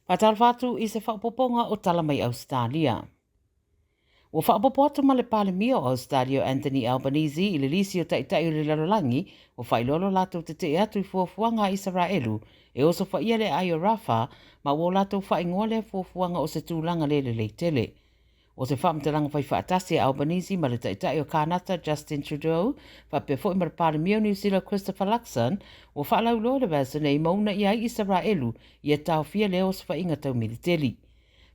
Faatalofa atu i se faaopoopoga o tala mai Ausetalia. Ua faaopoopo atu ma le Palemia o Ausetalia o Anthony Albanese i le lisi o taitai o le lalolagi ua faailoa lo latou tetee atu i fuafuaga a Isaraelu e osofaia le aai o Rafah ma ua o latou faaigoa lea fuafuaga o se tulaga le lelei tele. O se faamatalaga fai faatasi a Albanese ma le Taitai o Kānata Justin Trudeau faapea foi ma le Palemia o Niu Sila Christopher Luxon ua faalauiloa le vaiaso nei ma uunaia ai Isaraelu ia taofia lea osofaiga tau militeli.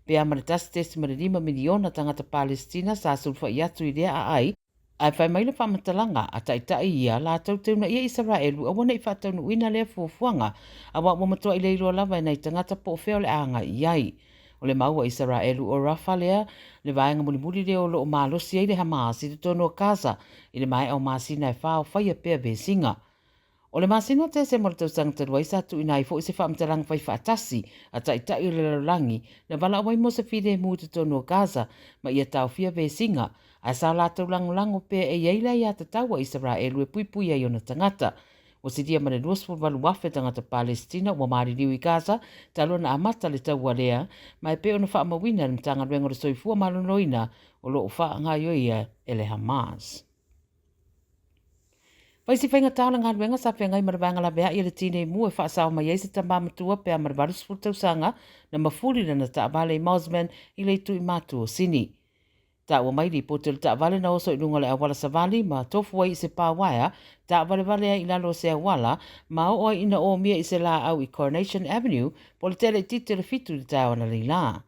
Pe a ma le 1.5 miliona tagata Palesitina sa sulufai atu i lea aai, ae fai mai le faamatalaga a taitai ia latou te uunaia Isaraelu aua ne i faataunuuina lea fuafuaga, aua ua matuai le iloa lava e nai tagata po o fea o le a agai i ai. O le mau a Isaraelu o Rafah lea, le vaega mulimuli lea o lo o malosi ai le Hamas i totonu o Gaza i le maea o masina e fa o faia pea vesiga. O le masina o Tesema o le tausaga talu ai sa tuuina ai foi se faamatalaga fai faatasi a Taitai o le Lalolagi na valaau ai mo se filemu i totonu o Gaza ma ia taofia vesiga, ae sa o latou lagolago pea e i ai le aiatatau a Isaraelu e puipui ai ona tagata. Ua silia ma le 28,000 tagata Palesitina ua maliliu i Gaza talu ona amata le taua lea, ma e pei ona faamauina e le Matagaluega o le Soifua Maloloina o lo o faagaoioia e le Hamas. Fai si faigata o le galuega sa feagai ma le vaega laveai a le Tinei Mu e faasao mai ai se tama matua pe a ma le 80 tausaga na mafuli lana taavale i Mosman i le itu i Matu o Sini. Taua mai lipoti o le taavale na oso i luga o le auala savali ma tofu ai i se pā uaea, taavalevale ai i lalo o se auala ma oo ai ina omia i se laau i Coronation Avenue po o le te'a laitiiti o le 7 i le taeao analeila.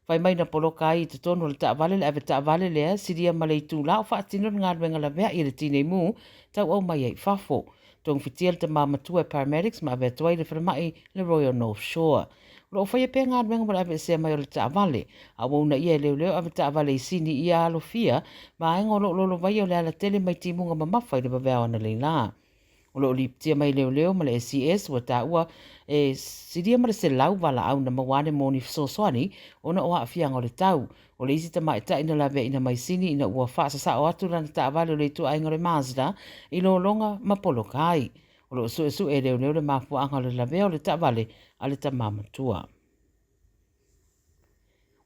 Fai mai na poloka ai i totonu o le taavale le avetaavale lea, silia ma le itula o faatino le galuega laveai a le tinei mu, tauau mai ai i fafo. Togafitia le tama matua e paramedics ma ave atu ai i le falemai le Royal North Shore. O lo o faia pea galuega mo le aveesea mai o le taavale, a ua uunaia e leoleo avetaavale i Sini ia alofia vaega o lo o lolovaia o le alatele mai timuga mamafa i le vaveao analeila. O lo o lipotia mai leoleo ma le SCS ua taua e silia ma le 100 valaau na maua ane mo ni fesoasoani ona o aafiaga o le tau. O le isi tamaitai na laveaina mai Sini ina ua faasasao atu lana taavale o le ituaiga o le Mazda i lologa ma poloka ai. O lo o suesue e leoleo le mafuaaga o le lavea o le taavale a le tama matua.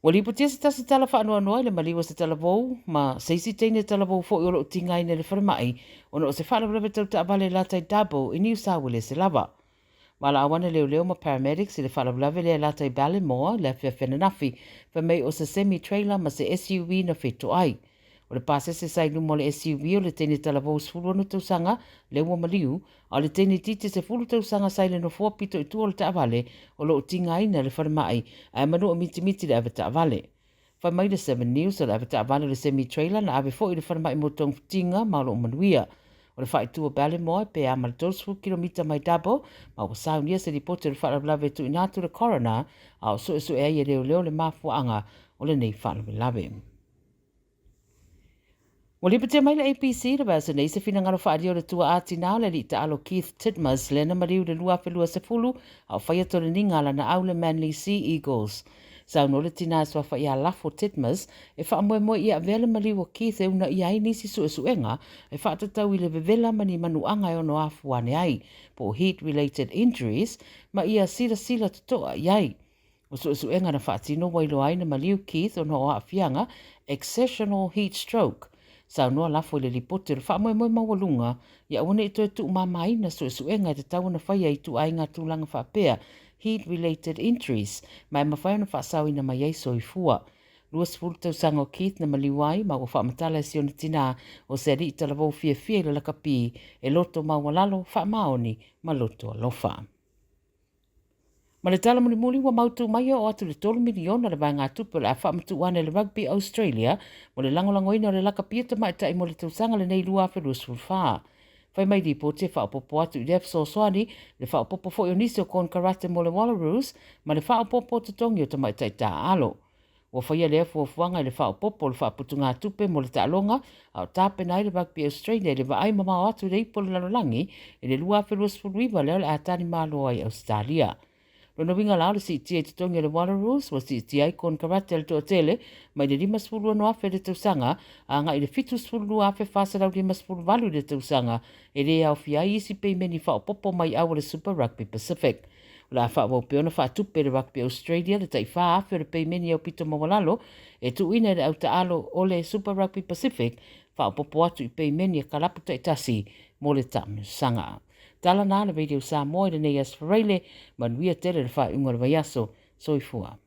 Ua lipotia se tasi tala faanoanoa i le maliu o se talavou ma se isi teine talavou foi o lo o tigaina i le falemai ona o se faalavelave tau taavale i latai Dubbo i Niu Sauelese lava. Valaau ana leoleo ma paramedics i le faalavelave lea i latai Ballymore i le afiafi ananafi, fai mai o se semi-trailer ma se SUV na fetoai. O le pasese sa i luma o le SUV o le teine talavou 16 tausaga lea ua maliu, a o le teine itiiti 10 tausaga sa i le nofoa pito i tua o le taavale o lo o tigaina i le falemai ae manua mitimiti le avetaavale. Fai mai le Seven News o le avetaavale o le semi trailer na ave foi i le falemai mo togafitiga ma o lo o manuia. O le faaitu o Ballymore pe a ma le 30 kilomita mai Dubbo ma ua saunia se lipoti o le faalavelave e tuuina atu i le coroner a o suesue ai e leoleo le mafuaaga o lenei faalavelave. Ua lipotia mai le ABC le vaiaso nei se finagalo faaalia o le tuaa tinā o le alii taalo Keith Titmus lea na maliu i le 2020 a o faia toleniga a lana au le Manly Sea Eagles. Saunoa le tinā e suafa ia Lafo Titmus e faamoemoe ia avea le maliu o Keith e uunaia ai nisi suesuega e faatatau i le vevela ma ni manuaga e ono afua ane ai po o heat related injuries ma ia silasila totoa i ai. O suesuega na faatino ua iloa ai na maliu Keith ona o aafiaga exertional heat stroke. Saunoa Lafo i le lipoti o le faamoemoe maualuga ia aua ne i toe tuumamaina suesuega e tatau ona faia i ituaiga tulaga faapea heat related injuries ma e mafai ona faasaoina mai ai soifua. 20 tausaga o Keith na maliu ai ma ua faamatala e si ona tinā o se alii talavou fiafia i le lakapi e loto maualalo, faamaoni ma loto alofa. Ma le tala mulimuli ua mautū mai e oo atu i le $3 miliona le vaegatupe o le a faamatuu ane e le Rugby Australia mo le lagolagoina o le lakapia tamaitai mo le tausaga lenei 2024. Fai mai lipoti e faaopoopo atu i lea fesoasoani le faaopoopo foi o nisi o konekarate mo le Wallaroos ma le faaopoopo o totogi o tamaitai taaalo. Ua faia lea fuafuaga i le faaopoopo o le faaputugatupe mo le taaloga a o tapena ai le Rugby Australia i le vaai mamao atu i le ipu o le lalolagi i le 2029 lea o le a talimalo ai Ausetalia. Lona uiga la o le siitia i totogi o le Wallaroos ua siitia ai konekarate a le toatele mai le $56,000 i le tausaga agai i le $72,458 i le tausaga e le aofia ai isi peimeni faaopoopo mai au a le Super Rugby Pacific. O le a faaauau pea ona faatupe e le Rugby Australia le tai 4,000 o le peimeni aupito maualalo e tuuina i le autaalo o le Super Rugby Pacific, faaopoopo atu i peimeni a kalapu taitasi mo le taamilosaga. Tala na le Radio Samoa i lenei Aso Faraile, manuia tele le faaiuga o le vaiaso. Soifua.